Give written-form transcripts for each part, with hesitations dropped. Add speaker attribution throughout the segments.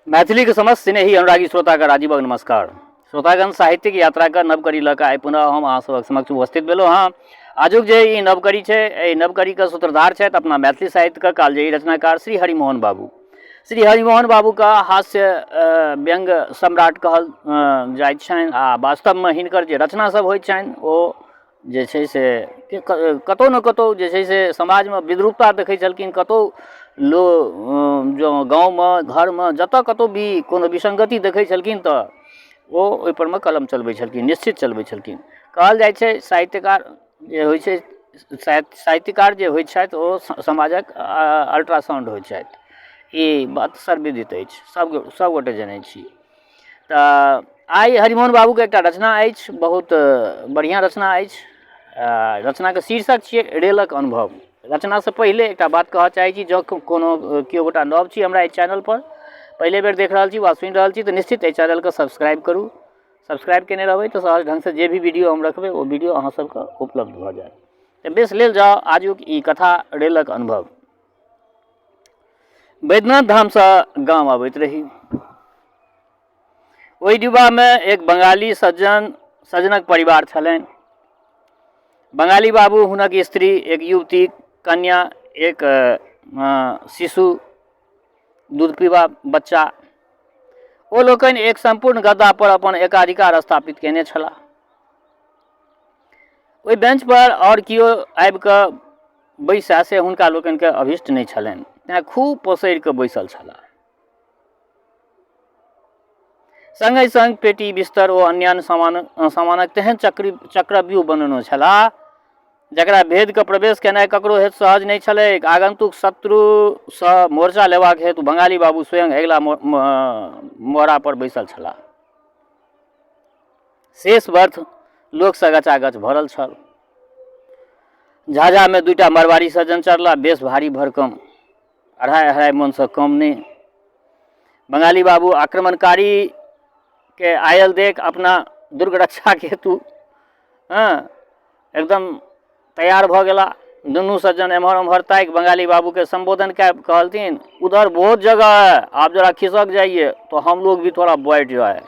Speaker 1: मैथिलीके समस्त स्नेही अनुरागी श्रोताके राजीवक नमस्कार। श्रोतागण, साहित्यिक यात्राके नव कड़ी लऽ कऽ आइ पुनः हम अहाँ सभक समक्ष उपस्थित भेलहुँ हँ। आजुक जे ई नव कड़ी छै, एहि नव कड़ीके सूत्रधार छथि अपना मैथिली साहित्यके कालजयी रचनाकार श्री हरिमोहन बाबू। श्री हरिमोहन बाबूके हास्य व्यङ्ग्य सम्राट कहल जाइत छनि आ वास्तवमे हिनकर जे रचना सब होइत छनि ओ जे छै से कतहु ने कतहु जे छै से समाजमे विद्रूपता देखै छलखिन। कतहु लोक जँ गाँवमे, घरमे, जतऽ कतहु भी कोनो विसङ्गति देखै छलखिन तऽ ओ ओहिपर मे कलम चलबै छलखिन, निश्चित चलबै छलखिन। कहल जाइ छै साहित्यकार जे होइ छै, साहित्यकार जे होइ छथि ओ समाजक अल्ट्रासाउण्ड होइ छथि। ई बात सर्वविदित अछि, सब सबगोटे जनै छी। तऽ आइ हरिमोहन बाबूके एकटा रचना अछि, बहुत बढ़िआँ रचना अछि। रचनाके शीर्षक छियै रेलक अनुभव। रचनासँ पहिले एकटा बात कहऽ चाहै छी, जँ कोनो केओ गोटा नव छी हमरा एहि चैनलपर, पहिले बेर देख रहल छी वा सुनि रहल छी, तऽ निश्चित एहि चैनलके सब्सक्राइब करू। सब्सक्राइब केने रहबै तऽ सहज ढङ्गसँ जे भी वीडियो हम रखबै ओ वीडियो अहाँ सबके उपलब्ध भऽ जायत। तऽ बेस, लेल जाउ आजुक ई कथा रेलक अनुभव। बैद्यनाथ धामसँ गाम अबैत रही। ओहि डिब्बामे एक बंगाली सज्जनक परिवार छलनि। बंगाली बाबू, हुनक स्त्री, एक युवती कन्या, एक शिशु दूध पीबा बच्चा, ओ लोकनि एक सम्पूर्ण गद्दा पर अपन एकाधिकार स्थापित कयने छलाह। ओहि बेंच पर आओर केओ आबि कऽ बैसए से हुनका लोकनिके अभीष्ट नहि छलनि, तेँ खूब पसरि कऽ बैसल छलाह। सङ्गे सङ्ग पेटी, बिस्तर ओ अन्यान्य सामानक तेहन चक्रव्यूह बनेने छलाह जकरा भेद कऽ प्रवेश केनाइ ककरो हेतु सहज नहि छलैक। आगन्तुक शत्रुसँ मोर्चा लेबाक हेतु बंगाली बाबू स्वयं अगिला मोहरा पर बैसल छलाह। शेष बर्थ लोकसँ गचागच भरल छल। झाझामे दूटा मारवाड़ी सज्जन चढ़ला, बेस भारी भरकम, अढ़ाइ अढ़ाइ मनसँ कम नहि। बंगाली बाबू आक्रमणकारीके आयल देख अपना दुर्ग रक्षाके हेतु एकदम तैयार भऽ गेला। दुनू सज्जन एम्हर ओम्हर ताकि बंगाली बाबूके सम्बोधन कए कहलथिन, उधर बहुत जगह है, आप जरा खिसक जाइए तो हम लोग भी थोड़ा बैठ जाए।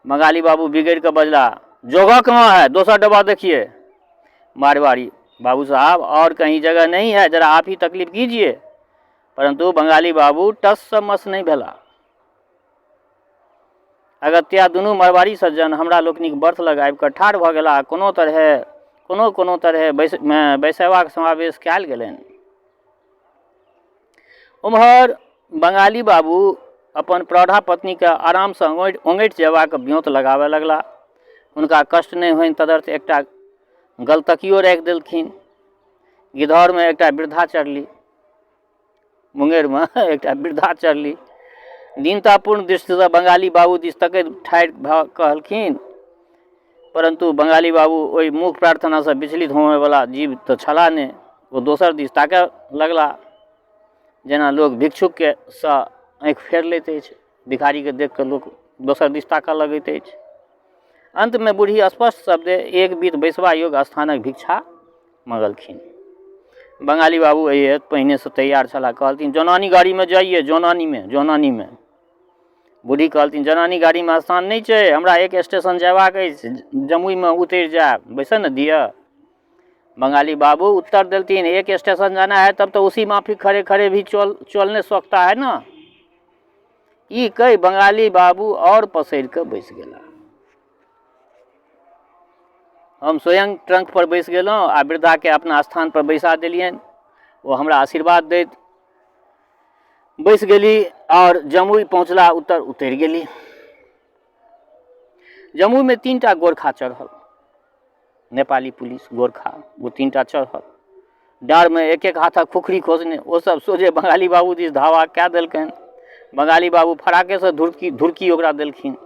Speaker 1: बंगाली बाबू बिगड़ि कऽ बजला, जगह कहाँ है, दोसर डब्बा देखिए। मारवाड़ी बाबू साहब, और कहीं जगह नहीं है, जरा आप ही तकलीफ कीजिए। परंतु बंगाली बाबू टस से मस नहीं भेला। अगत्या दुनू मारवाड़ी सज्जन हमरा लोकनिक बर्थ लग आबि कऽ ठाढ़ भऽ गेला। कोनो कोनो तरहे बैसेबाक समावेश कयल गेलनि। उम्हर बंगाली बाबू अपन प्रौढ़ा पत्नीके आरामसँ ओंगठि जेबाक ब्योंत लगाबऽ लगला। हुनका कष्ट नहि होइन तदर्थ एकटा गलतकियो राखि देलखिन। गिधौरमे एकटा वृद्धा चढ़ली, मुंगेरमे एकटा वृद्धा चढ़ली। दीनतापूर्ण दृष्टिसँ बंगाली बाबू दिस तकैत ठाढ़ि भऽ कहलखिन, परन्तु बंगाली बाबू ओहि मूक प्रार्थनासँ विचलित होमयवला जीव तऽ छलाह नहि। ओ दोसर दिस ताकय लगला, जेना लोक भिक्षुकके सँ आँखि फेर लैत अछि, भिखारीके देख कऽ लोक दोसर दिस ताकऽ लगैत अछि। अन्तमे बूढ़ी स्पष्ट शब्द एक बीत बैसबा योग्य स्थानक भिक्षा मङ्गलखिन। बंगाली बाबू एहि हेतु पहिनेसँ तैयार छलाह। कहलथिन, जनानी गाड़ीमे जाइए, जनानीमे, जनानीमे। बूढ़ी कहलथिन, जनानी गाड़ीमे स्थान नहि छै, हमरा एक स्टेशन जयबाक अछि, जमुईमे उतरि जायब, बैसऽ ने दिअ। बंगाली बाबू उत्तर देलथिन, एक स्टेशन जाना है तब तो उसी माफी खड़े खड़े भी चलने सकता है ना। ई कहि बंगाली बाबू आओर पसरि कऽ बैस गेला। हम स्वयं ट्रंक पर बैस गेलहुँ आ वृद्धाके अपना स्थान पर बैसा देलियनि। ओ हमरा आशीर्वाद दैत बैस गेली आओर जमुई पहुँचला उत्तर उतरि गेली। जमुईमे 3टा गोरखा चढ़ल, नेपाली पुलिस गोरखा, ओ 3टा चढ़ल, डाँड़मे एक एक हाथक खुखरी खोसने। ओ सब सोझे बंगाली बाबू दिस धावा कए देलकनि। बंगाली बाबू फराकेसँ धुरकी धुरकी ओकरा देलखिन,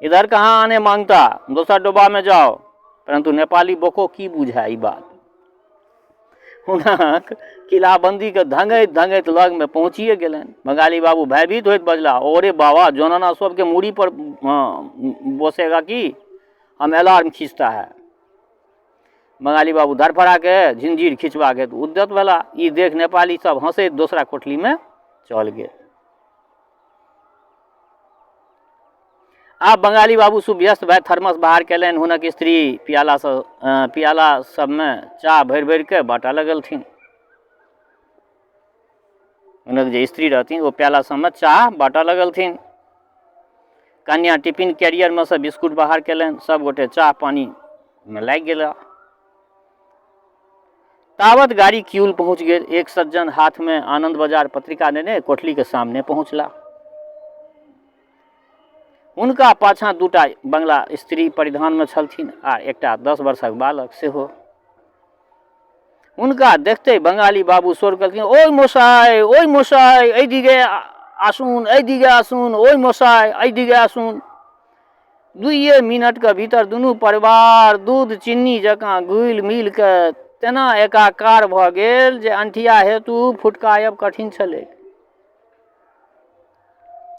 Speaker 1: इधर कहाँ आने मांगता, दोसर डब्बामे जाओ। परन्तु नेपाली बोको की बुझाय ई बात। हुनक किलाबन्दीके धङ्गैत धङ्गैत लगमे पहुँचिए गेलनि। बंगाली बाबू भयभीत होइत बजला, ओरे बाबा, जनाना सबके मूड़ी पर बसेगा की, हम अलार्म खींचता है। बंगाली बाबू धड़फड़ाके झिंझिर खिचबाक हेतु उद्यत भेला। ई देख नेपाली सब हँसैत दोसरा कोठलीमे चल गेल। आब बंगाली बाबू सुव्यस्त भए थर्मस बाहर कयलनि। हुनक स्त्री पियालासँ पियाला सबमे चाह भरि भरिके बाँटऽ लगलथिन। हुनक जे स्त्री रहथिन ओ प्याला सबमे चाह बाँटऽ लगलथिन। कन्या टिफिन कैरियरमे सँ बिस्कुट बाहर कयलनि। सब गोटे चाह पानीमे लागि गेला। तावत गाड़ी किउल पहुँच गेल। एक सज्जन हाथमे आनन्द बाजार पत्रिका नेने कोठलीके सामने पहुँचला। हुनका पाछाँ दूटा बंगला स्त्री परिधानमे छलथिन आ एकटा 10 वर्षक बालक सेहो। हुनका देखते बंगाली बाबू शोर केलखिन, ओहि मोसाइ, ओहि मोसाइ, एहि दिगे आसुन, एहि दिगे आसुन, ओहि मोसाइ, एहि दिगे आसुन। 2 मिनटके भीतर दुनू परिवार दूध चिन्नी जकाँ घुलि मिल कऽ तेना एकाकार भऽ गेल जे अनठिया हेतु फुटकायब कठिन छलै।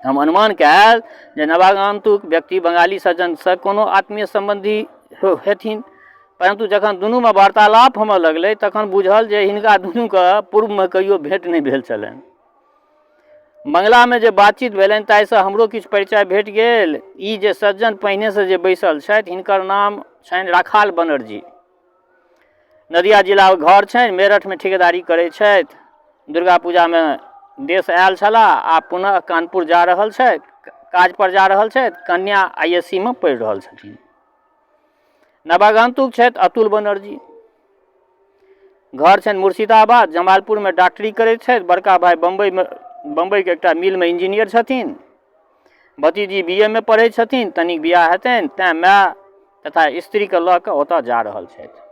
Speaker 1: हम अनुमान कयल जे नवागन्तुक व्यक्ति बंगाली सज्जनसँ कोनो आत्मीय सम्बन्धी हेथिन, परन्तु जखन दुनूमे वार्तालाप होमऽ लगलै तखन बुझल जे हिनका दुनूके पूर्वमे कहियो भेँट नहि भेल छलनि। बंगलामे जे बातचीत भेलनि ताहिसँ हमरो किछु परिचय भेट गेल। ई जे सज्जन पहिनेसँ जे बैसल छथि हिनकर नाम छनि राखाल बनर्जी। नदिया जिला घर छनि, मेरठमे ठेकेदारी करै छथि। दुर्गा पूजामे देश आयल छलाह आ पुनः कानपुर जा रहल छथि, काज पर जा रहल छथि। कन्या I S C मे पढ़ि रहल छथिन। नवागन्तुक छथि अतुल बनर्जी। घर छनि मुर्शिदाबाद, जमालपुरमे डॉक्टरी करैत छथि। बड़का भाइ बम्बइमे बम्बइके एकटा मिलमे इंजीनियर छथिन। भतीजी बी ए मे पढ़ै छथिन, तनिक बियाह हेतनि तैँ माय तथा स्त्रीके लऽ कऽ ओतऽ जा रहल छथि।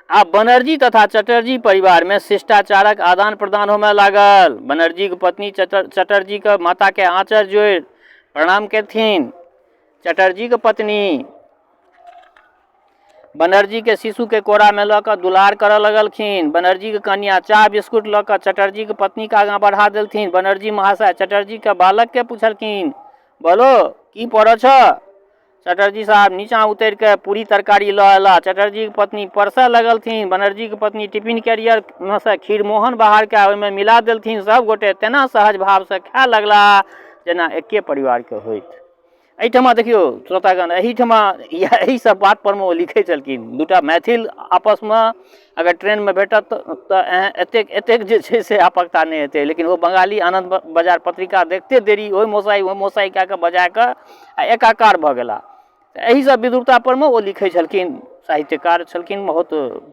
Speaker 1: आब बनर्जी तथा चटर्जी परिवारमे शिष्टाचारक आदान प्रदान होमय लागल। बनर्जीक पत्नी चटर्जीक माताके आँचर जोड़ि प्रणाम केलथिन। चटर्जीक पत्नी बनर्जीके शिशुके कोरामे लऽ कऽ दुलार करऽ लगलखिन। बनर्जीके कन्या चाह बिस्कुट लऽ कऽ चटर्जीके पत्नीके आगाँ बढ़ा देलथिन। बनर्जी महाशय चटर्जीके बालकके पुछलखिन, बोलो की पढ़ऽ छऽ? चटर्जी साहब नीचाँ उतरि कऽ पूरी तरकारी लऽ अयलाह। चटर्जीके पत्नी परसऽ लगलथिन। बनर्जीके पत्नी टिफिन कैरियरमे सँ खीरमोहन बाहर कऽ ओहिमे मिला देलथिन। सभ गोटे तेना सहज भावसँ खाय लगलाह जेना एके परिवारके होइत। एहिठमा देखियौ श्रोतागण, एहिठमा इएह एहि सब बात परमे ओ लिखै छलखिन। दूटा मैथिल आपसमे अगर ट्रेनमे भेटत तऽ एतेक एतेक जे छै से आपकता नहि हेतै, लेकिन ओ बंगाली आनन्द बाजार पत्रिका देखते देरी ओहि मोसाइ ओहि मोसाइ कए कऽ बजा कऽ आ एकाकार भऽ गेला। तऽ एहि सब विद्रुपता परमे ओ लिखै छलखिन। साहित्यकार छलखिन, बहुत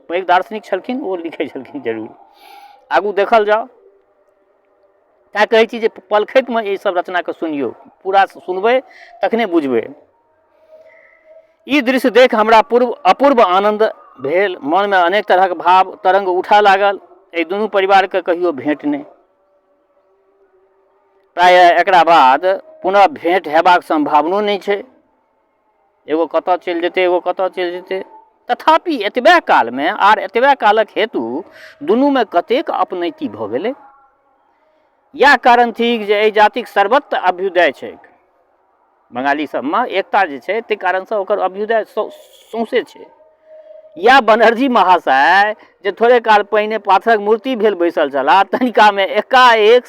Speaker 1: पैघ दार्शनिक छलखिन, ओ लिखै छलखिन जरूर। आगू देखल जाउ। तैँ कहै छी जे पलखतिमे ई सब रचनाके सुनियौ, पूरा सुनबै तखने बुझबै। ई दृश्य देख हमरा पूर्व अपूर्व आनन्द भेल। मनमे अनेक तरहक भाव तरङ्ग उठऽ लागल। एहि दुनू परिवारके कहियो भेँट नहि, प्रायः एकरा बाद पुनः भेँट हेबाक सम्भावनो नहि छै। एगो कतऽ चलि जेतै, एगो कतऽ चलि जेतै। तथापि एतबे कालमे आर एतबे कालक हेतु दुनूमे कतेक अपनैती भऽ गेलै। इएह कारण थिक जे एहि जातिक सर्वत्र अभ्युदय छैक। बंगाली सबमे एकता जे छै ताहि कारणसँ ओकर अभ्युदय सौंसे छै। इएह बनर्जी महाशय जे थोड़े काल पहिने पाथरक मूर्ति भेल बैसल छलाह, तनिकामे एकाएक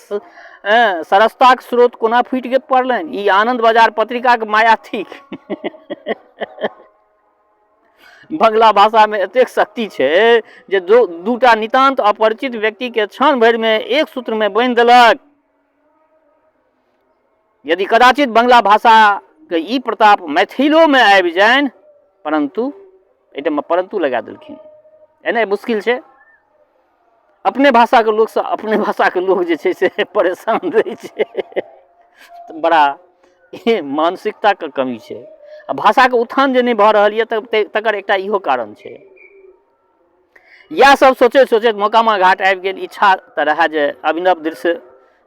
Speaker 1: सरसताक स्रोत कोना फूटि गेल पड़लनि। ई आनन्द बाजार पत्रिकाक माया थिक। बंगला भाषामे एतेक शक्ति छै जे दूटा नितान्त अपरिचित व्यक्तिके क्षण भरिमे एक सूत्रमे बान्हि देलक। यदि कदाचित बंगला भाषाके ई प्रताप मैथिलोमे आबि जानि, परन्तु एहिठाम परन्तु लगा देलखिन, एनाइ मुश्किल छै। अपने भाषाके लोकसँ अपने भाषाके लोक जे छै से परेशान रहै छै, तऽ बड़ा मानसिकताके कमी छै। आ भाषाके उत्थान जे नहि भऽ रहल यऽ तकर एकटा इहो कारण छै। इएह सब सोचैत सोचैत मोकामा घाट आबि गेल। इच्छा तऽ रहए जे अभिनव दृश्य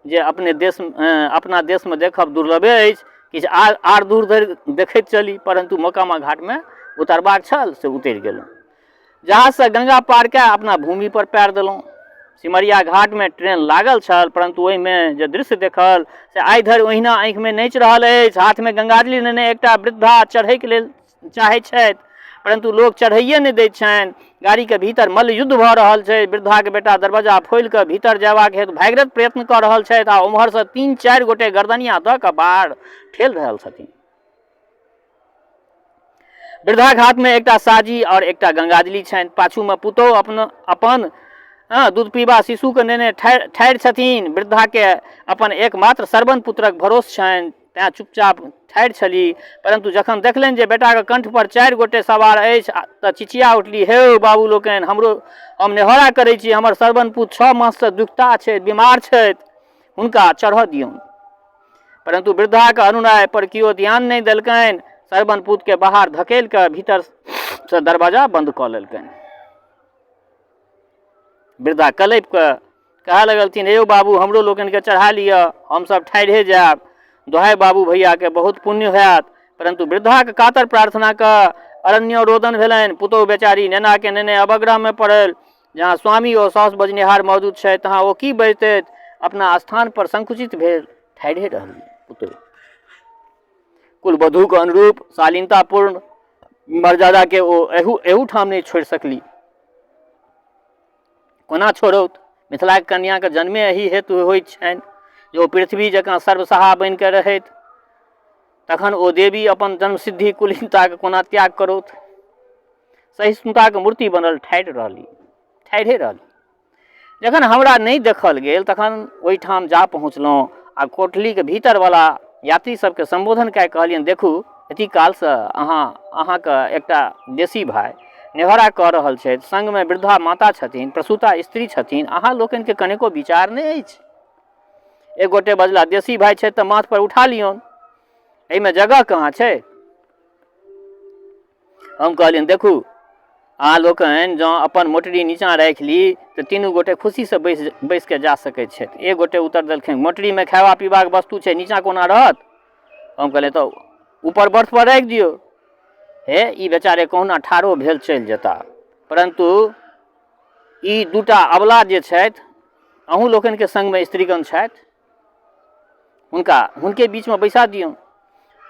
Speaker 1: जे अपने देश अपना देशमे देखब दुर्लभे अछि, किछु आर आर दूर धरि देखैत चली, परन्तु मोकामा घाटमे उतरबाक छल से उतरि गेलहुँ। जहाजसँ गंगा पार कए अपना भूमि पर पैर देलहुँ। सिमरिया घाटमे ट्रेन लागल छल, परन्तु ओहिमे जे दृश्य देखल से आइ धरि ओहिना आँखिमे नाचि रहल अछि। हाथमे गंगाजली नेने एकटा वृद्धा चढ़ैके लेल चाहै छथि, परन्तु लोक चढ़ैए नहि दैत छनि। गाड़ीके भीतर मल्लयुद्ध भऽ रहल छै। वृद्धाके बेटा दरवाजा फोलि कऽ भीतर जयबाक हेतु भागीरथ प्रयत्न कऽ रहल छथि आ ओम्हरसँ 3-4 गोटे गर्दनिया दऽ कऽ बाहर ठेल रहल छथिन। वृद्धाक हाथमे एकटा साजी आओर एकटा गंगाजली छनि। पाछूमे पुतोहु अपन अपन दूध पीबा शिशुके नेने ठाढ़ि छथिन। वृद्धाके अपन एकमात्र श्रवण पुत्रक भरोस छनि, तेँ चुपचाप ठाढ़ि छली। परन्तु जखन देखलनि जे बेटाके कण्ठपर 4 गोटे सवार अछि तऽ चिचिया उठली, हे बाबू लोकनि, हमरो हम नेहोरा करै छी, हमर श्रवण पुत्र 6 माससँ दुखता छथि, बीमार छथि, हुनका चढ़ऽ दियौन। परन्तु वृद्धाके अनुनय पर केओ ध्यान नहि देलकनि। श्रवण पुत्रके बाहर धकेल कऽ भीतरसँ दरवाजा बन्द कऽ लेलकनि। वृद्धा कलपि कऽ कहऽ लगलथिन, हे यौ बाबू, हमरो लोकनिके चढ़ा लिअ, हमसभ ठाढ़े जायब, दोहाइ बाबू भैयाके बहुत पुण्य होयत। परन्तु वृद्धाके कातर प्रार्थनाके अरण्य रोदन भेलनि। पुतोहु बेचारी नेनाके नेने अवग्रहमे पड़ल। जहाँ स्वामी ओ साउस बजनिहार मौजूद छथि तहाँ ओ की बजितथि? अपना स्थानपर संकुचित भेल ठाढ़े रहली पुतोहु। कुलवधूके अनुरूप शालीनतापूर्ण मर्यादाके ओ एहू ठाम नहि छोड़ि सकली। कोना छोड़ौत? मिथिलाके कन्याके जन्मे एहि हेतु होइत छनि जे ओ पृथ्वी जकाँ सर्वसहा बनिके रहथि। तखन ओ देवी अपन जन्मसिद्धि कुलीनताके कोना त्याग करौत? सहिष्णुताके मूर्ति बनल ठाढ़ि रहली, ठाढ़े रहली। जखन हमरा नहि देखल गेल तखन ओहिठाम जा पहुँचलहुँ आ कोठलीके भीतरवला यात्री सबके सम्बोधन कए कहलियनि, देखू अति कालसँ अहाँके एकटा देशी भाइ नेहोरा कऽ रहल छथि, सङ्गमे वृद्धा माता छथिन, प्रसूता स्त्री छथिन, अहाँ लोकनिके कनेको विचार नहि अछि? एक गोटे बजला, देशी भाइ छथि तऽ माथपर उठा लियौन, एहिमे जगह कहाँ छै? हम कहलियनि, देखू अहाँ लोकनि जँ अपन मोटरी नीचाँ राखि ली तऽ तीनू गोटे खुशीसँ बैस कऽ जा सकैत छथि। एक गोटे उत्तर देलखिन, मोटरीमे खायबा पीबाक वस्तु छै, नीचाँ कोना रहत? हम कहलियै, तऽ ऊपर बर्थ पर राखि दियौ। हे, ई बेचारे कहुना ठाढ़ो भेल चलि जेता, परन्तु ई दूटा अबला जे छथि, अहूँ लोकनिके सङ्गमे स्त्रीगण छथि, हुनके बीचमे बैसा दियौ।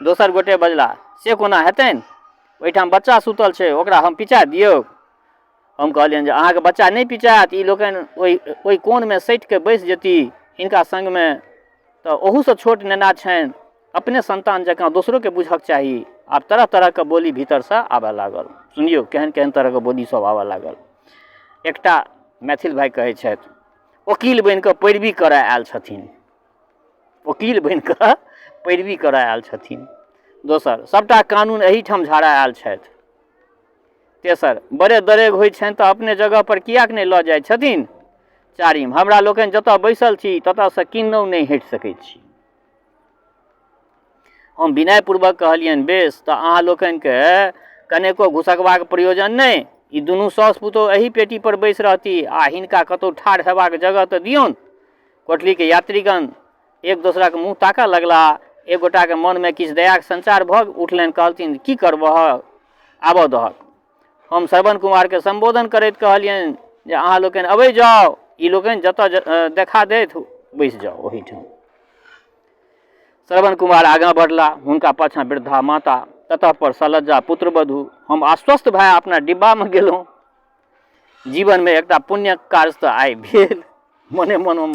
Speaker 1: दोसर गोटे बजला, से कोना हेतनि? ओहिठाम बच्चा सुतल छै, ओकरा हम पिचा दियौ? हम कहलियनि जे अहाँके बच्चा नहि पिचायत, ई लोकनि ओहि कोनमे सटि कऽ बैस जेती, हिनका सङ्गमे तऽ ओहूसँ छोट नेना छनि, अपने सन्तान जकाँ दोसरोके बुझक चाही। आब तरह तरहके बोली भीतरसँ आबऽ लागल। सुनियौ केहन केहन तरहके बोली सब आबऽ लागल। एकटा मैथिल भाइ कहै छथि, वकील बनि कऽ पैरवी करऽ आयल छथिन, वकील बनि कऽ पैरवी करऽ आयल छथिन। दोसर, सबटा कानून एहिठाम झाड़ा आयल छथि। तेसर, बड़े दरेग होइ छनि तऽ अपने जगह पर किएक नहि लऽ जाइ छथिन? चारिम, हमरा लोकनि जतऽ बैसल छी ततऽसँ किन्नहु नहि हटि सकै छी। हम विनयपूर्वक कहलियनि, बेस तऽ अहाँ लोकनिके कनेको घुसकबाक प्रयोजन नहि, ई दुनू साउस पुतोहु एही पेटी पर बैस रहती आ हिनका कतहु ठाढ़ हेबाक जगह तऽ दियौन। कोठलीके यात्रीगण एक दोसराके मुँह ताकऽ लगला। एक गोटाके मनमे किछु दयाके संचार भऽ उठलनि, कहलथिन, की करबह, आबऽ दहक। हम श्रवण कुमारके सम्बोधन करैत कहलियनि जे अहाँ लोकनि अबै जाउ, ई लोकनि जतऽ देखा देथि बैस जाउ ओहिठाम। श्रवण कुमार आगाँ बढ़ला, हुनका पाछाँ वृद्धा माता, ततः पर सलज्जा पुत्रवधू। हम आश्वस्त भए अपना डिब्बामे गेलहुँ। जीवनमे एकटा पुण्यक कार्य तऽ आइ भेल। मने मन हम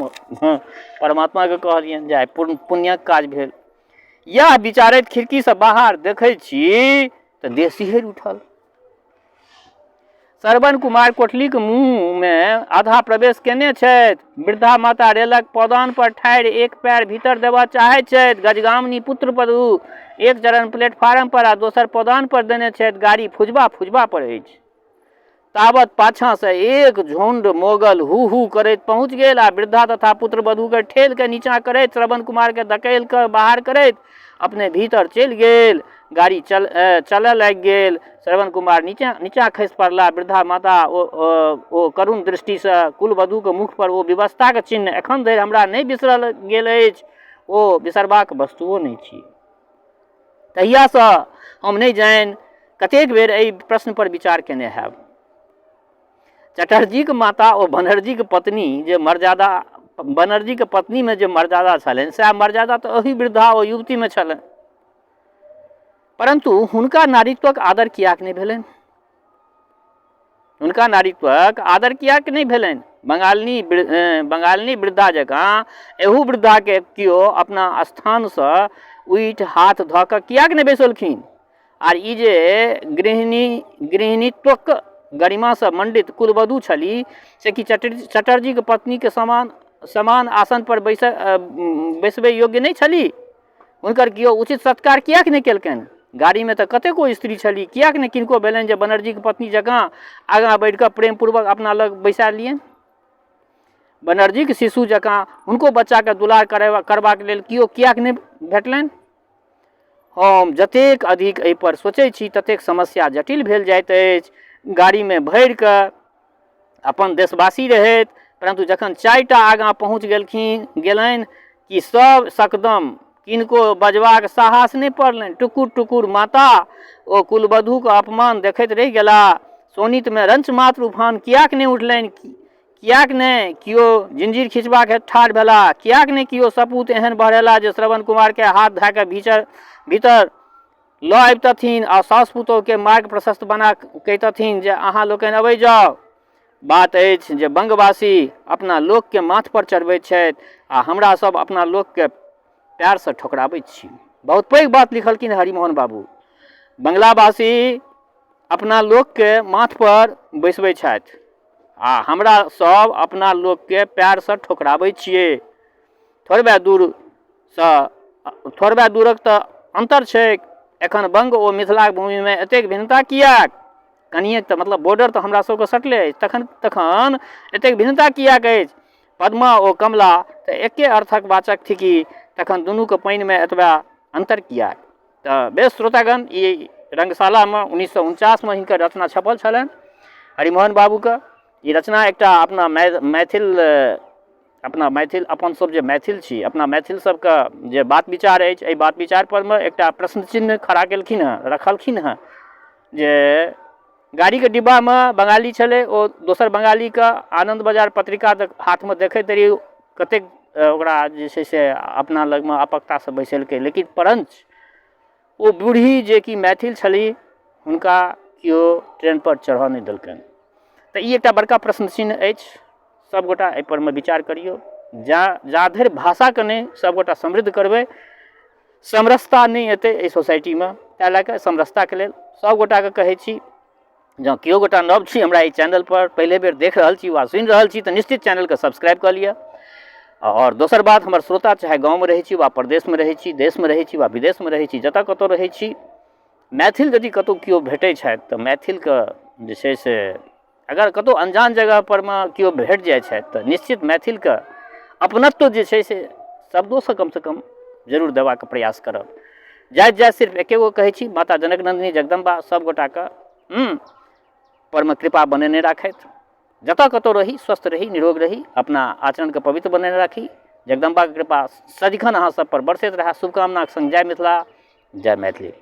Speaker 1: परमात्माके कहलियनि जे आइ पुण्यक काज भेल। इएह विचारैत खिड़कीसँ बाहर देखै छी तऽ देह सिहरि उठल। श्रवण कुमार कोठलीक मुँहमे आधा प्रवेश केने छथि। वृद्धा माता रेलक पौदान पर ठाढ़ि एक पैर भीतर देबऽ चाहैत छथि। गजगामिनी पुत्रवधू एक चरण प्लेटफार्म पर आ दोसर पौदान पर देने छथि। गाड़ी फुजबा फुजबा पर अछि। तावत पाछाँसँ एक झुण्ड मोगल हू हू करैत पहुँच गेल आ वृद्धा तथा पुत्रवधूके ठेल कऽ नीचाँ करैत श्रवण कुमारके धकेल कऽ बाहर करैत अपने भीतर चलि गेल। गाड़ी चलऽ लागि गेल। श्रवण कुमार नीचाँ नीचाँ खसि पड़ला। वृद्धा माता ओ ओ करुण दृष्टिसँ कुलवधूके मुखपर ओ विवशताके चिन्ह एखन धरि हमरा नहि बिसरल गेल अछि, ओ बिसरबाक वस्तुओ नहि छी। तहियासँ हम नहि जानि कतेक बेर एहि प्रश्नपर विचार केने हैब। चटर्जीक माता ओ बनर्जीक पत्नी जे मर्यादा, बनर्जीक पत्नीमे जे मर्यादा छलनि सएह मर्यादा तऽ ओहि वृद्धा ओ युवतीमे छलनि, परन्तु हुनका नारीत्वक आदर किएक नहि भेलनि? हुनका नारीत्वक आदर किएक नहि भेलनि? बंगालिनी बंगालिनी वृद्धा जकाँ एहू वृद्धाके केओ अपना स्थानसँ उठि हाथ धऽ कऽ किएक नहि बैसौलखिन? आर ई जे गृहिणी गृहिणीत्वक गरिमासँ मण्डित कुलवधू छली से कि चटर्जीके पत्नीके समान समान आसनपर बैसबै योग्य नहि छली? हुनकर केओ उचित सत्कार किएक नहि केलकनि? गाड़ीमे तऽ कतेको स्त्री छली, किएक नहि किनको भेलनि जे बनर्जीके पत्नी जकाँ आगाँ बढ़ि कऽ प्रेमपूर्वक अपना लग बैसा लियनि? बनर्जीके शिशु जकाँ हुनको बच्चाके दुलार करबाक लेल केओ किएक नहि भेटलनि? हम जतेक अधिक एहिपर सोचै छी ततेक समस्या जटिल भेल जाइत अछि। गाड़ीमे भरि कऽ अपन देशवासी रहथि, परन्तु जखन 4टा आगाँ पहुँच गेलनि कि सब सकदम किनको बजबाक साहस नहि पड़लनि। टुकुर टुकुर माता ओ कुलवधूके अपमान देखैत रहि गेला। शोणितमे रंच मात्र उफान किएक नहि उठलनि? किएक नहि केओ जिंजीर खिचबाक हेतु ठाढ़ भेला? किएक नहि केओ सपूत एहन बहरेला जे श्रवण कुमारके हाथ धए कऽ भीतर लऽ अबितथिन आ सासु पुतोहुके मार्ग प्रशस्त बना कहितथिन जे अहाँ लोकनि अबै जाउ। बात अछि जे बंगवासी अपना लोकके माथपर चढ़बैत छथि आ हमरा सब अपना लोकके पएरसँ ठोकराबैत छी। बहुत पैघ बात लिखलखिन हरिमोहन बाबू। बंगलावासी अपना लोकके माथपर बैसबै छथि आ हमरा सब अपना लोकके पएरसँ ठोकराबै छियै। थोड़बे दूरसँ थोड़बे दूरक तऽ अन्तर छैक। एखन बंग ओ मिथिलाक भूमिमे एतेक भिन्नता किएक? कनिए तऽ मतलब बॉर्डर तऽ हमरा सबके सटले अछि, तखन तखन एतेक भिन्नता किएक अछि? पद्मा ओ कमला तऽ एके अर्थक वाचक थिकी, तखन दुनूके पानिमे एतबा अन्तर किएक? तऽ बेस श्रोतागण, ई रंगशालामे 1949मे हिनकर रचना छपल छलनि हरिमोहन बाबूके। ई रचना एकटा अपना मैथिल अपना मैथिल अपन सब जे मैथिल छी, अपना मैथिल सबके जे बात विचार अछि, एहि बात विचार परमे एकटा प्रश्न चिन्ह खड़ा केलखिन हँ, रखलखिन हँ जे गाड़ीके डिब्बामे बंगाली छलै, ओ दोसर बंगालीके आनन्द बाजार पत्रिका हाथमे देखैत रही कतेक ओकरा जे छै से अपना लगमे आपकतासँ बैसेलकै, लेकिन परञ्च ओ बूढ़ी जेकि मैथिल छली हुनका केओ ट्रेनपर चढ़ऽ नहि देलकनि। तऽ ई एकटा बड़का प्रश्न चिन्ह अछि। सभगोटा एहिपर मे विचार करियौ। जा जाधरि भाषाके नहि सभगोटा समृद्ध करबै, समरसता नहि एतै एहि सोसाइटीमे। ताहि लए कऽ समरसताके लेल सभगोटाके कहै छी, जँ केओ गोटा नव छी हमरा एहि चैनलपर पहिले बेर देख रहल छी वा सुनि रहल छी तऽ निश्चित चैनलके सब्सक्राइब कऽ लिअ। आओर दोसर बात, हमर श्रोता चाहे गाँवमे रहै छी वा परदेशमे रहै छी, देशमे रहै छी वा विदेशमे रहै छी, जतऽ कतहु रहै छी, मैथिल यदि कतहु केओ भेटै छथि तऽ मैथिलके जे छै से अगर कतहु अनजान जगहपर मे केओ भेट जाइ छथि तऽ निश्चित मैथिलके अपनत्व जे छै से शब्दोसँ कमसँ कम जरूर देबाक प्रयास करब। जाइत जाइत सिर्फ एके गो कहै छी, माता जनक नन्दिनी जगदम्बा सब गोटाके परमे कृपा बनेने राखथि। जतऽ कतहु रही स्वस्थ रही, निरोग रही, अपना आचरणके पवित्र बनेने राखी। जगदम्बाके कृपा सदिखन अहाँ सब पर बरसैत रहए। शुभकामनाके सङ्ग जय मिथिला, जय मैथिली।